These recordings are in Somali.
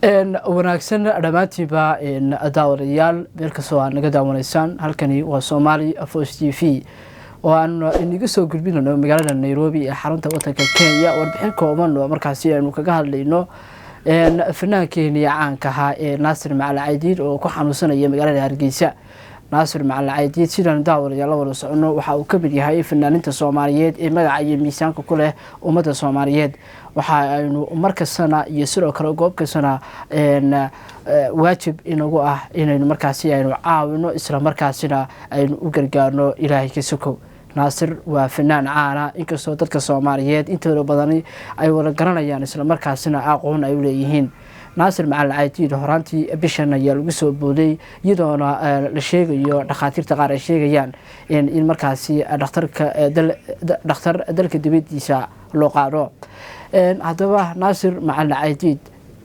Wanaagsan dhammaantiinba daawadayaal, meel kastoo aad naga daawanaysaan. Halkani waa Somali Voice TV oo aan inaga soo gudbinayno magaalada Nairobi ee xarunta wadanka Kenya, warbixin kooban oo markaasi aynu kaga hadlayno fanaankeenii caanka ahaa ee Naasir Macalin Caydiid oo ku xanuunsanaya magaalada Hargeysa. Naasir Macalin Caydiid, sidaan daawadayaal la wada socono, waxa uu kamid yahay fanaaninta Soomaaliyeed ee magaca iyo miisaanka ku leh ummadda Soomaaliyeed. Waxa aynu markastana iyo sidoo kale goob kastana waajib inagu ah inaynu markaasi aynu caawino, isla markaasina aynu u gargaarno Ilaahay ka sokow. Naasir waa fanaan caana, inkastoo dadka Soomaaliyeed intooda badani ay wada garanayaan, isla markaasina aqoon ay u leeyihiin. Naasir Macalin Caydiid horaantii bishan ayaa lagu soo booday, iyadoona la sheegayo, dhakhaatiirta qaar ay sheegayaan in markaasi dhakhtar dalka dibadiisa loo qaado. Haddaba Naasir Macalin Caydiid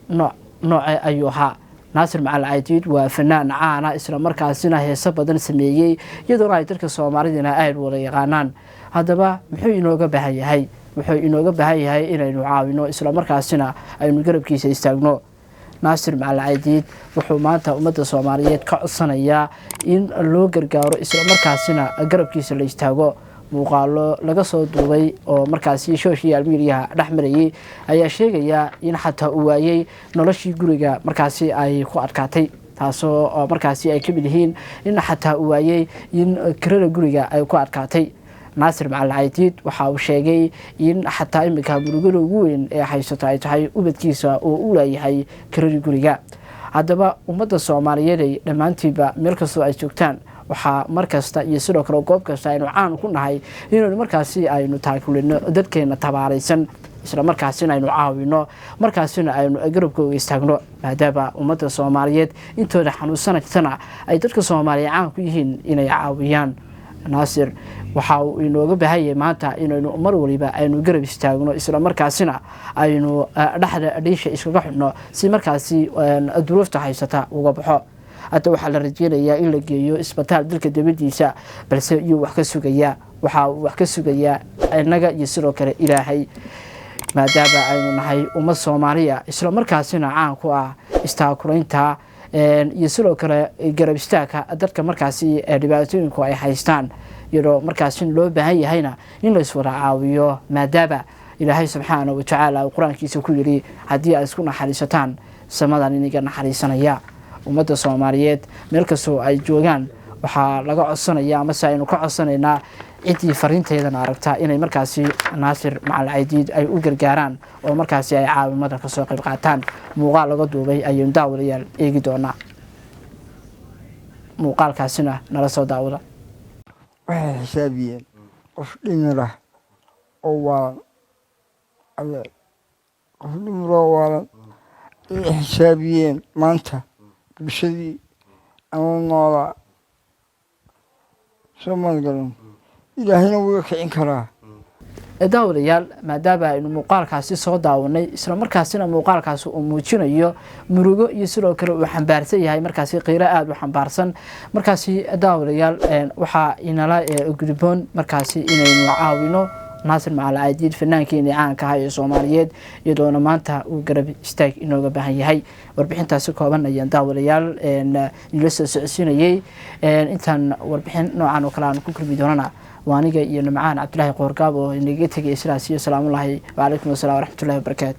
nooce ayuu ahaa? Naasir Macalin Caydiid waa fanaan caana, isla markaasina heeso badan sameeyey, iyadoona ay dadka Soomaalidina aada wada yaqaanaan. Haddaba muxuu inooga baahan yahay? Wuxuu inooga baahan yahay inaynu caawino, isla markaasina aynu garabkiisa istaagno. Naasir Macalin Caydiid wuxuu maanta ummadda Soomaaliyeed ka codsanayaa in loo gargaaro, isla markaasina garabkiisa la istaago. Muuqaalo laga soo duubay oo markaasi social mediaha dhex marayay ayaa sheegaya in xataa uu waayey noloshii guriga, markaasi ay ku adkaatay, taasoo markaasi ay kamid yihiin in xataa uu waayey in kirada guriga ay ku adkaatay. Naasir Macalin Caydiid waxa uu sheegay in xataa iminka murugada ugu weyn ee haysato ay tahay ubadkiisa oo u laayahay kiradii guriga. Haddaba ummadda Soomaaliyeed ay dhammaantiinba, meel kastoo ay joogtaan, waxaa mar kasta iyo sidoo kale goob kasta aynu caan ku nahay inaynu markaasi aynu taakulino dadkeena tabaaraysan, isla markaasina aynu caawino, markaasina aynu garabkooga istaagno, maadaama ummadda Soomaaliyeed intooda xanuunsanatana ay dadka Soomaaliya caan ku yihiin inay caawiyaan. Naasir waxa uu inooga baahan yahay maanta inaynu mar waliba aynu garab istaagno, isla markaasina aynu dhexda dhiisha iskaga xidhno si markaasi duruufta haysata uga baxo. Hadda waxaa la rajeynayaa in la geeyo isbitaal dalka dibadiisa, balse iyuu wax ka sugayaa? Waxa uu wax ka sugayaa innaga iyo sidoo kale Ilaahay, maadaama aynu nahay ummad Soomaaliya, isla markaasina caan ku ah istaakuraynta iyo sidoo kale garab istaagka dadka markaasi dhibaatooyinku ay haystaan, iyadoo markaasi loo baahan yahayna in la iswada caawiyo, maadaama Ilaahay subxaana wa tacaala uu Qur-aankiisa ku yidhi: "Haddii aad isku naxariisataan, samadan iniga naxariisanaya." Ummadda Soomaaliyeed meel kastoo ay joogaan waxaa laga codsanaya, amase aynu ka codsanaynaa, ciddii fariinteedana aragtaa inay markaasi Naasir Macalin Caydiid ay u gargaaraan oo markaasi ay caawimada kasoo qayb qaataan. Muuqaal laga duubay ayaynu daawadayaal eegi doonaa, muuqaalkaasina nala soo daawada. Waxay xisaabiyeen qof dhimir ah oo waalan. Adeer, qof dhimir oo waalan ayay xisaabiyeen. Maanta bulshadii ama noolaa soo maalgalan, Ilaahayna wuu kicin karaa. Daawadayaal, maadaama aynu muuqaalkaasi soo daawanay, isla markaasina muuqaalkaasi uu muujinayo murugo iyo sidoo kale uu xambaarsan yahay markaasi qiiro aada u xambaarsan, markaasi daawadayaal waxaa inala gudboon markaasi inaynu caawino Naasir Macalin Caydiid, fanaankeenii caanka ah ee Soomaaliyeed, iyadoona maanta uu garab istaag inooga baahan yahay. Warbixintaasi kooban ayaan daawadayaal inla soo socodsiinayey. Intaan warbixin noocan oo kale aan ku kulmi doonana, waa aniga iyo Nimcaan Cabdilaahi Qoorgaab oo inaga tegay sidaas iyo salaamullaahi wacalaykum assalam waraxmatullahi wabarakaatu.